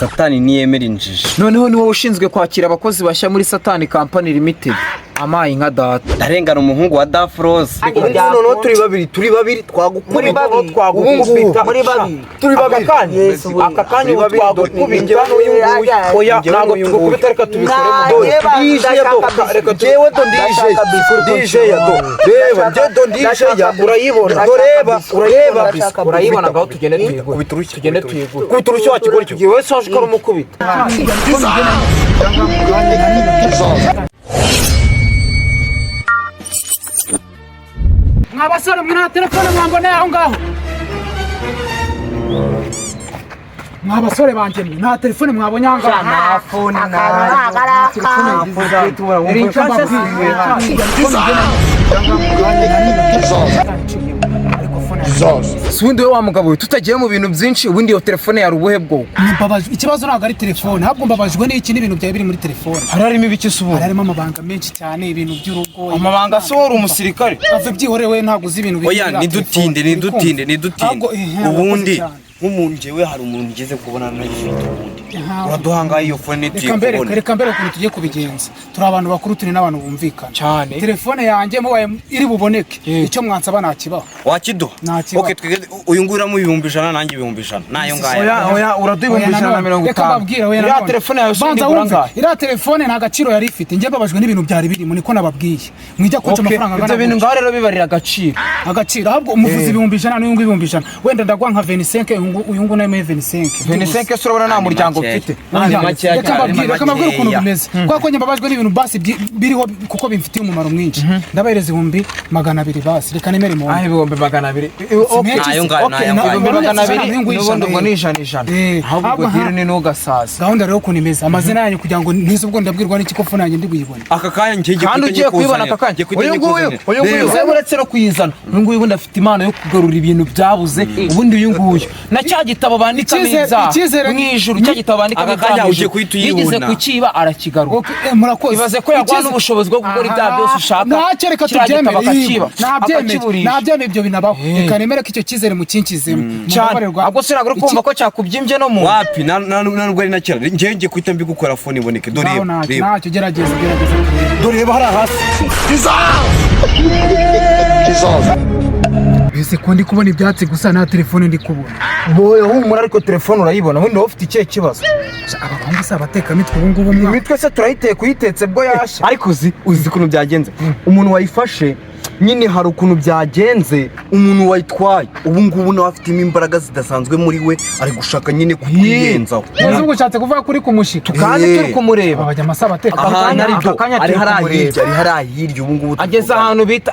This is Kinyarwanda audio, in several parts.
Satani ntiyemera injiji. Noneho ni wowe ushinzwe kwakira abakozi bashya muri Satani Company Limited. Amaye nka data. Ndarengana umuhungu wa Dafroze. Ubu ngubu noneho turi babiri, turi babiri, twagukubita. Muri babiri. Ubu ngubu Muri babiri. Turi babiri. Yesu we. Aka kanya ubu Turi babiri, twagukubita. njyewe n'uyu nguyu. Oya, Njyewe ntabwo n'uyu nguyu. tugukubita, reka tubikoremo. Dore, Ndeba, ndije do. ndashaka. Reka njyewe do ndije. Ndije ya do. Reba, njye do ndije ya. Urayibona. Do reba, urayeba. Urayibona, ngaho tugende tuyigure. Kubita urushyi. Tugende tuyigure. Kubita urushyi wa kigoryi. Yewe soje ko rumukubita. Mwa basore mwe, nta telefone mwamboneye aho ngaho? Mwa basore banjye mwe, nta telefone mwabonye aho ngaho? Nta phone nayo. Iri icyo mbabwiye. Si ubundi we wa mugabo we, tutagiye mu bintu byinshi, ubundi iyo telefone yari ubuhe bwoko? Mbabajwe, ikibazo ntabwo ari telefone, ahubwo mbabajwe n'iki? N'ibintu byari biri muri telefone. Hari harimo ibiki se ubundi? Hari harimo amabanga menshi cyane, ibintu by'urugo. Amabanga se? Wari umusirikare? Ave, byihorere, ntabwo uzi ibintu biri Oya, muri iriya ntidutinde. telefone. Ntidutinde, ntidutinde. Ahubwo, Ubundi urakoze cyane. nk'umuntu, njyewe hari umuntu ngeze kubona nayifite ubundi. Aha. Uraduhangaye iyo phone. Reka mbere ntituyikubone. Reka mbere ukuntu tugiye kubigenza. Turi abantu bakuru, turi n'abantu bumvikana. Cyane. Telefone yanjye mubaye iri buboneke, Yego. icyo mwansaba nakibaho. Wakiduha? Nta kibazo. Okay, twige uyu nguyu uramuha 100,000, nanjye 100,000 nayo ngayo. Oya, oya, uraduha ibihumbi Oya, ijana na nanone. mirongo Reka itanu. mbabwire, oya, Iriya nanone. telefone yawe se ubundi Banza igura wumve, angahe? iriya telefone nta gaciro yari ifite. Njye mbabajwe n'ibintu byari birimo, niko nababwiye. Mwijya kunca Okay, amafaranga ibyo angana bintu gutya. ngaho rero bibarira agaciro. Agaciro, ahubwo umuvuzi 100,000 n'uyu nguyu 100,000, wenda ndaguha nka 25, uyu nguyu nawe 25. 25 se? Urabona nta muryango Makeya. mfite. Ni makeya Reka cyane, mbabwire, reka mbabwire ukuntu makeya. bimeze, kubera ko njye mbabajwe n'ibintu basi biriho, kuko bimfitiye umumaro mwinshi. Ndabahereza 200,000 basi, reka nemere mu Ah, 200,000. Menshi. Nayo ngayo, nayo ngayo. 200,000. Ijana, N'ubundi ubwo ni ijana ijana. Ahubwo ubwo ahubwo deal ni n'ugasaza. Gahunda rero ukuntu imeze, amazina yanyu, kugira ngo ntize ubwo ndabwirwa n'iki ko phone yanjye ndi buyibone? Aka kanya ngiye. Kandi ugiye kuyibona aka kanya. Uyu nguyu we, uretse no kuyizana, uyu nguyu ubundi afite impano yo kugarura ibintu byabuze. Ubundi uyu nguyu na cya gitabo bandikamo ibyaha mu ijuru, cya gitabo bandikamo Aka kanya ibyaha mu ugiye ijuru, guhita yigeze uyibona. kukiba arakigarura. Okay, murakoze. Ibaze ko yaguha Icyizere- n'ubushobozi bwo gukora ibyaha byose ushaka, Ntacyo, reka kiriya gitabo tubyemere. akakiba, Yego, nabyemeye. akakiburisha. Nabyemeye, ibyo binabaho. Reka nemere ko icyo cyizere mukinkizemo. Cyane. Mumbabarire. Ahubwo se ntabwo uri kumva ko cyakubyimbye no mu nda? Wapi, nubwo ari na kera, njyewe ngiye guhita mbigukora, phone iboneke. Dore Ngaho reba. ntacyo. Reba. Ntacyo, gerageza, gerageza turebe. Dore, reba hariya hasi. Mbese ko ndi kubona ibyatsi gusa, nta telefone ndi kubona? Wowe humura, ariko telefone urayibona. Ubundi wowe ufite ikihe kibazo? Aba bahungu si abatekamitwe ubu ngubu mwa? Imitwe se turayiteka, uyitetse bwo yashya. Ariko uzi ukuntu byagenze? Umuntu wayifashe nyine, hari ukuntu byagenze, umuntu wayitwaye ubu ngubu nawe afitemo imbaraga zidasanzwe muri we, ari gushaka nyine kutwiyenzaho. Neza, ubwo ushatse kuvuga ko uri kumushika? Kandi turi kumureba. Aba bajya amasaba ateka. Ahantu ari Aka byo kanya ari turi hariya kumureba. hirya, ari hariya hirya ubu ngubu tuvugana.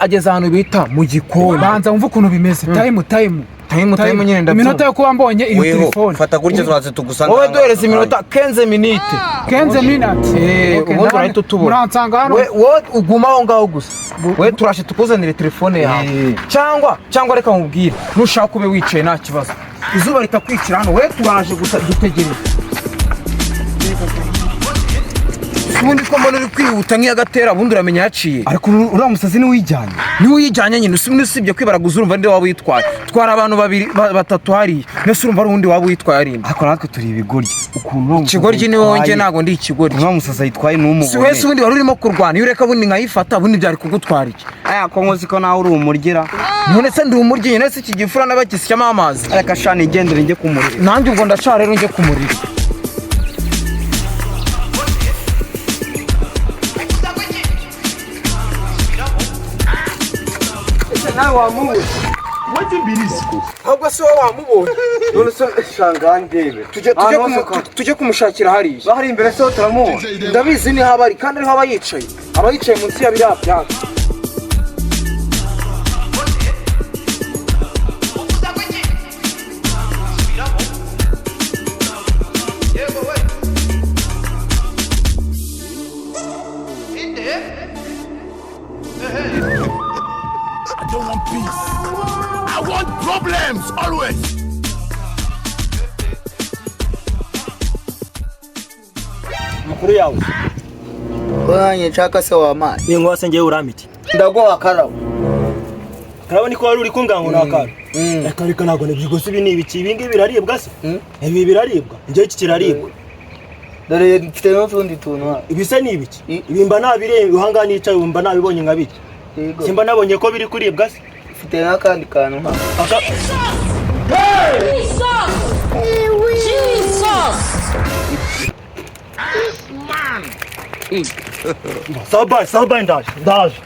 Ageze ahantu bita mu gikoni. Banza wumve ukuntu bimeze, time, time. Time, time nyine, ndabyumva. Iminota yo kuba mbonye iyo Weho telefone. fata gutya, turaze tugusanga. Wowe duhereza iminota 15 minutes. 15 minutes. Ubundi urahita utubona. Muransanga hano. Wowe uguma aho ngaho gusa, we turashe tukuzanire telefone yawe. Cyangwa reka nkubwire, nushaka ube wicaye, nta kibazo, izuba ritakwicira hano. We turaje gusa, dutegereze. Ubundi ko mbona uri kwihuta nk'iyagatera, ubundi uramenya yaciye? Ariko uriya musazi niwe uyijyanye. Niwe uyijyanye nyine. Usibye kwibaraguza, urumva ninde waba uyitwaye? Twara abantu babiri, batatu hariya, mbese urumva ari uwundi waba uyitwaye ari inde? Ariko natwe turi ibigoryi, ukuntu uriya musazi Ikigoryi ni wowe, njye ayitwaye. ntabwo ndi ikigoryi. Uriya musazi ayitwaye Si ntumubone. wese ubundi wari urimo kurwana, iyo ureka ubundi nkayifata, ubundi byari kugutwara iki? Aya, ko nkozi ko nawe uri umurgira. None se ndi umuryi? None se iki gifura n'abagisyamo amazi? Reka shana, igendere njye kumurira. Nanjye ubwo ndashaka rero njye kumurira. Nawe wamubonye? Ahubwo se wowe wamubonye? None se shanga ndebe. Tujye kumushakira hariya. Bahari imbere se turamubona? Ndabizi, niho aba ari, kandi ariho aba yicaye, aba yicaye munsi ya biriya byatsi. I don't want peace. I want problems always. Amakuru yawe? Wanjye nshaka se wamaye? Ni ngo se ngewe urampiki? Ndaguha akarabo. Akarabo niko wari uri kumbwira ngo ni akantu. Reka reka, ntabwo nabyo. Ibi ni ibiki? Ibi ngibi biraribwa se? Ibi biraribwa? Njyewe iki kiraribwa? Dore mfite n'utundi tuntu hano. Ibi se ni ibiki? Ibi mba nabireba ahangaha nicaye, ubu mba nabibonye nka birya. Yego. Simba nabonye ko biri kuribwa se? Mfite n'akandi kantu hano. Aka Jesus! Jesus! Sabayi sabayi, ndaje ndaje.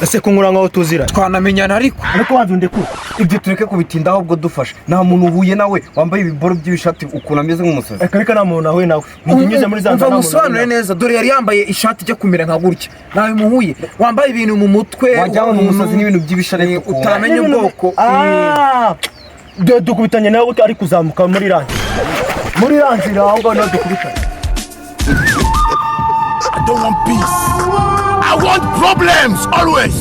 Ese ko nkura nkaho tuziranye? Twanamenyana ariko. Ariko wanze undekure. Ibyo tureke kubitinda, ahubwo dufashe. Nta muntu uhuye nawe wambaye ibiboro by'ibishati ukuntu ameze nk'umusazi? Reka reka, nta muntu nahuye nawe. Nijye unyuze muri za Umva nzira, nta muntu musobanure nahuye nawe. neza. Dore yari yambaye ishati ijya kumera nka gutya. Nawe muhuye wambaye ibintu mu mutwe. Wagira ngo ni umusazi n'ibintu by'ibishareti ukuntu. Utamenya ubwoko. Ah! Dore dukubitanye nawe gutya ari kuzamuka muri rangi, muri ya nzira aho ngaho niho dukubitanye. I don't want peace. I want problems always.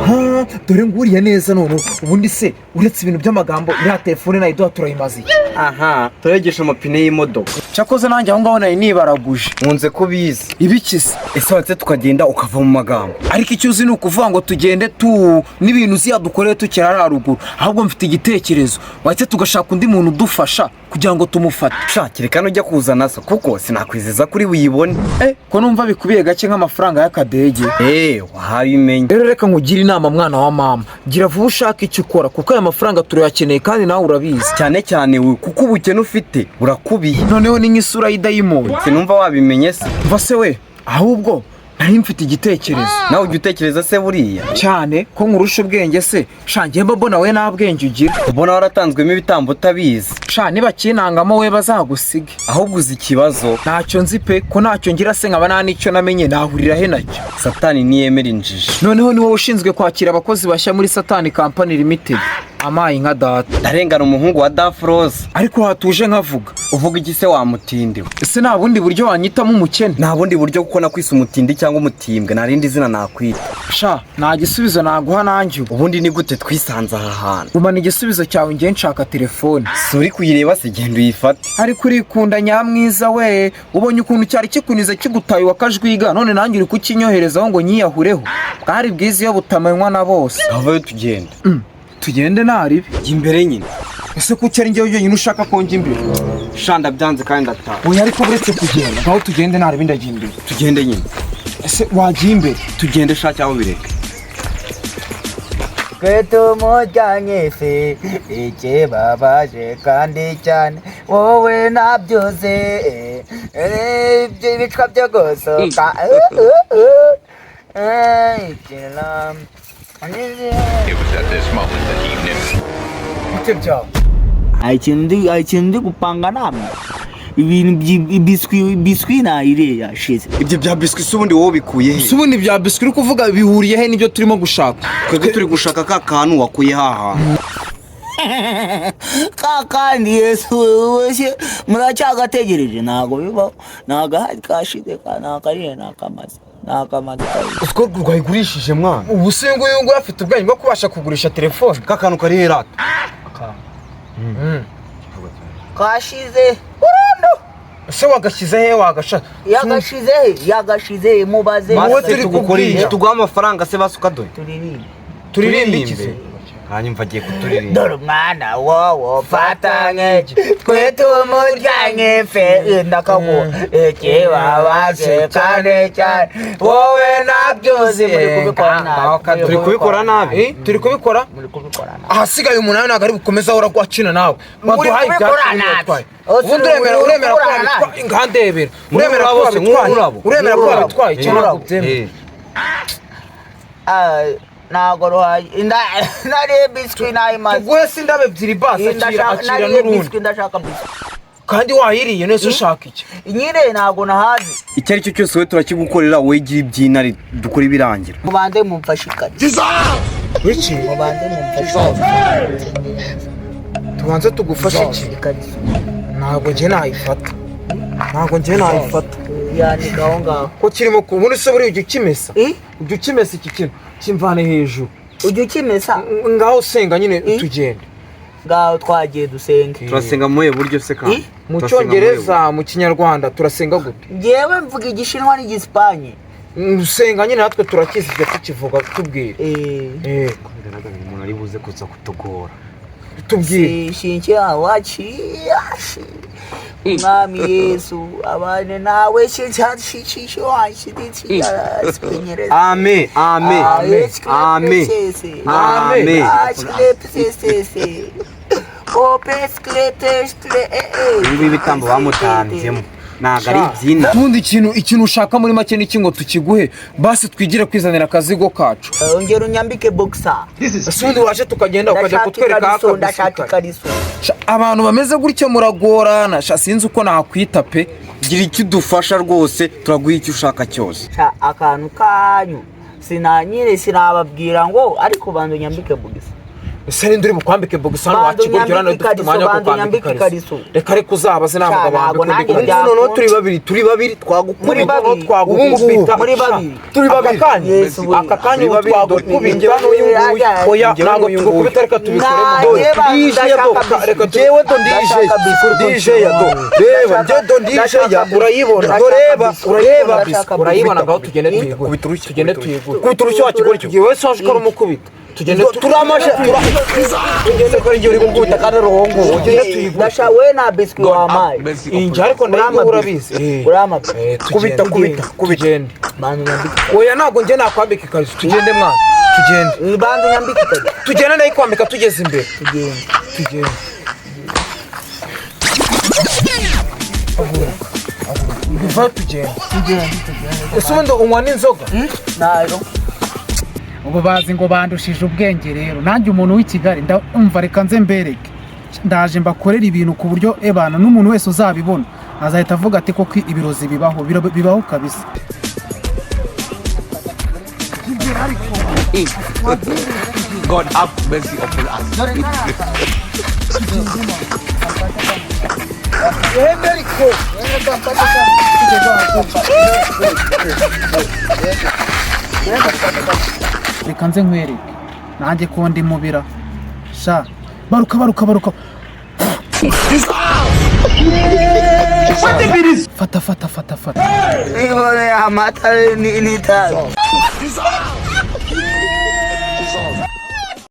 Ha, dore nguriya neza. None ubundi se, uretse ibintu by'amagambo, iriya telefone nayo turayimaze iki? Aha turegesha amapine y'imodoka. Cyakoze nanjye aho ngaho nari nibaraguje. Nkunze ko bizi. Ibiki se? Ese watse tukagenda ukava mu magambo? Ariko icyo uzi ni ukuvuga ngo tugende tu n'ibintu uziya dukoreye tukiri hariya haruguru. Ahubwo mfite igitekerezo, wahise tugashaka undi muntu udufasha kugira ngo tumufate. Shakira kandi ujya kuzana so, kuko sinakwizeza kuri buyibone. Eh, ko numva bikubiye gake nk'amafaranga y'akadege. Eee, wahabimenye. Rero reka nkugire inama, mwana wa mama, gira vuba ushake icyo ukora, kuko aya mafaranga turayakeneye kandi nawe urabizi. Cyane cyane we, kuko ubukene ufite burakubiye. Noneho ni nk'isura y'idayimoni. Sinumva wabimenye se? Mva se we, ahubwo nari mfite igitekerezo. Nawe ujya utekereza se buriya? Cyane, ko nkurusha ubwenge se? Sha, njye mba mbona we nta bwenge ugira. Ubona waratanzwemo ibitambo utabizi. Sha, nibakinangamo we bazagusige. Ahubwo uzi ikibazo? Ntacyo nzi pe. Ko ntacyo ngira se, nkaba nta n'icyo namenye, nahurira he nacyo? Satani ntiyemera injiji. Noneho ni wowe ushinzwe kwakira abakozi bashya muri Satani Company Limited? Amaye nka data. Ndarengana umuhungu wa Dafroza. Ariko hatuje nkavuga. Uvuga iki se wamutindiwe? Ese nta bundi buryo wanyitamo umukene? Nta bundi buryo, kuko nakwise umutindi cyangwa umutimbwe, nta rindi zina nakwita. Sha, nta gisubizo naguha nanjye ubu. Ubundi ni gute twisanze aha hantu? Gumana igisubizo cyawe, ngiye nshaka telefone. Si uri kuyireba se? Genda uyifate. Ariko urikunda nyamwiza we. Ubonye ukuntu cyari kikunize kigutaye wakajwiga, none nanjye uri kukinyoherezaho ngo nyiyahureho. Bwari bwiza iyo butamanywa na bose. Avayo tugenda. Tugende naribi. Jya imbere nyine. Ese kuki ari njyewe jyenyine ushaka ko njya imbere? Sha, ndabyanze kandi ndataha. Oya, ariko uretse kugenda, ngaho tugende naribi, ndagiye imbere. Tugende nyine. Ese wagiye imbere? Tugende sha, cyangwa bireke. Twe tumujyanye se ikibabaje kandi cyane wowe ntabyuze ibyo bicwa byo gusohoka. It was at this moment that he knew. Bite byawe? Hari ikintu ndi gupanga namwe, ibintu biswi biswi nayiriye yashize. Ibyo bya biswi se ubundi wowe bikuye he? Si ubundi bya biswi uri kuvuga bihuriye he n'ibyo turimo gushaka? Twebwe turi gushaka ka kantu wakuye haha. Ka kandi Yesu wese muracyagategereje, ntabwo bibaho, nagahari kashize nakariye nakamaze nakamaze kabiri. Utwo rwayigurishije mwana. Ubu se uyu nguyu nguyu afite ubwenge bwo kubasha kugurisha telefone? Ka kantu kari herata. Kashize. Ese wagashyize he wagasha? Yagashize he? Yagashize he? Mubaze. Wowe turi tugukoreye kubwira. tuguha amafaranga se basuka dore. Turirimbe. Turirimbe iki se? Hanyuma agiye kuturirimba. Dore umwana wowo fatanye twe tumujyanye fe ndakaguha ikibabaje cyane cyane wowe nabyo uzi. Muri kubikora nabi. Turi kubikora nabi. Eh, turi kubikora. Muri kubikora nabi. Ahasigaye umunani ntabwo ari bukomeze ahora akina nawe. Waduhaye kubikora ibyacu nabi. watwaye. Ubundi uremera, uremera ko Uri kubikora wabitwaye? Ngandebera, uremera ko Nk'ururabo se, wabitwaye? nk'ururabo. Uremera ko Nk'ururabo. wabitwaye cyangwa ntabwo ubyemera? Ah, ntabwo ruhaye nariye biswi nayimaze. Tuguhe se indabo ebyiri basi? Akira, Ndashaka- akira nariye n'urundi. biswi, ndashaka biswi. Kandi wayiriye, nese ushaka iki? Nyine ntabwo nahazi. Icyo ari cyo cyose wowe turakigukorera, wowe gira ibyinari dukora ibirangira. Mubanze mumfashe ikariso. Jesus! Mubanze mumfashe ikariso. Tubanze tugufashe iki? Ikariso. Ntabwo njye nayifata, ntabwo njye nayifata. Yanika aho ngaho. Ko kirimo ku ubundi se buriya ujya ukimesa? Eh? Ujya ukimesa iki kintu kimvane hejuru. Ujya ukimesa? Ngaho senga nyine. Eh? Tugende. Ngaho twagiye, dusenge. Turasenga mu buhe buryo se kandi? Eh? Mu Turasenga mu buhe Cyongereza, mu Kinyarwanda, turasenga gute? Njyewe mvuga Igishinwa n'Igisipanye. Usenga nyine, natwe turakizi, tujya tukivuga, tubwire. Eh. Eh, buryo? Bigaragara umuntu ari buze kuza kutugora. Tubwire. Shinkia wachi yashi. Mwami Yesu abane nawe shincha. Amen, amen, amen, amen. Ibi ngibi ibitambo bamutambyemo ntabwo ari ibyina. Ubundi ikintu ushaka muri make ni iki ngo tukiguhe? Basi twigire kwizanira akazigo kacu. Ongera unyambike boxer. Ese ubundi waje tukagenda ukajya Ndashaka kutwereka ikariso, ndashaka akabisi? ikariso. Sha, abantu bameze gutya muragorana sha, sinzi uko nakwita pe. Gira icyo udufasha rwose, turaguha icyo ushaka cyose. Sha, akantu kanyu sinanyine sinababwira ngo, ariko banza unyambike boxer. Ese ninde uri bukwambike boxer hano? Banza Wakigoryo hano unyambike dufite umwanya wo ikariso, banza kukwambika unyambike ikariso? ikariso. Reka reka, uzabaze ntabwo Sha, ntabwo bambika nanjye undi. byakunda. Noneho turi babiri, turi babiri, Muri twagukubita. babiri. Twagukubita. Muri babiri. Turi babiri. Yesu we. Aka kanya ubu Turi babiri, twagukubita n'uyu nguyu. Oya, Njyewe ntabwo n'uyu nguyu. tugukubita, reka tubikore. Nanjye Dore, ndashaka DJ do, biswi. reka Njyewe do DJ, DJ ya do, reba njye do DJ ya. Urayibona? Do reba, urareba. Urayibona? Ngaho tugende tuyigure. Kubita urushyi, Tugende kubita urushyi. tuyigure. Kubita urushyi wakigoryo. Yewe soje ko rumukubita, tugende. Turamaje, tugende ko njye uri gukubita kandi ruhongo. Tugende tuyigure. Ndashaka we na biswi wampaye. Injye ariko ndayiguha, urabizi. Urama. Kubita, kubita, tugende. Banza unyambike. Oya, ntabwo njye nakwambika ikariso. Tugende mwana, tugende. Banza unyambike ikariso. Tugende, ndayikwambika tugeze imbere. Tugende. Tugende. Biva, tugende. Ese ubundi unywa n'inzoga? Nayo. Ubu bazi ngo bandushije ubwenge rero. Nanjye umuntu w'i Kigali ndumva, reka nze mbereke. Ndaje mbakorera ibintu ku buryo ebana n'umuntu wese uzabibona azahita avuga ati koko ibirozi bibaho, bibaho kabisa. God have mercy upon us. Reka nze nkwereke nanjye ko ndi mubira sha. Baruka, baruka, baruka! Fata, fata, fata, fata! Niboneye amata n'itabi.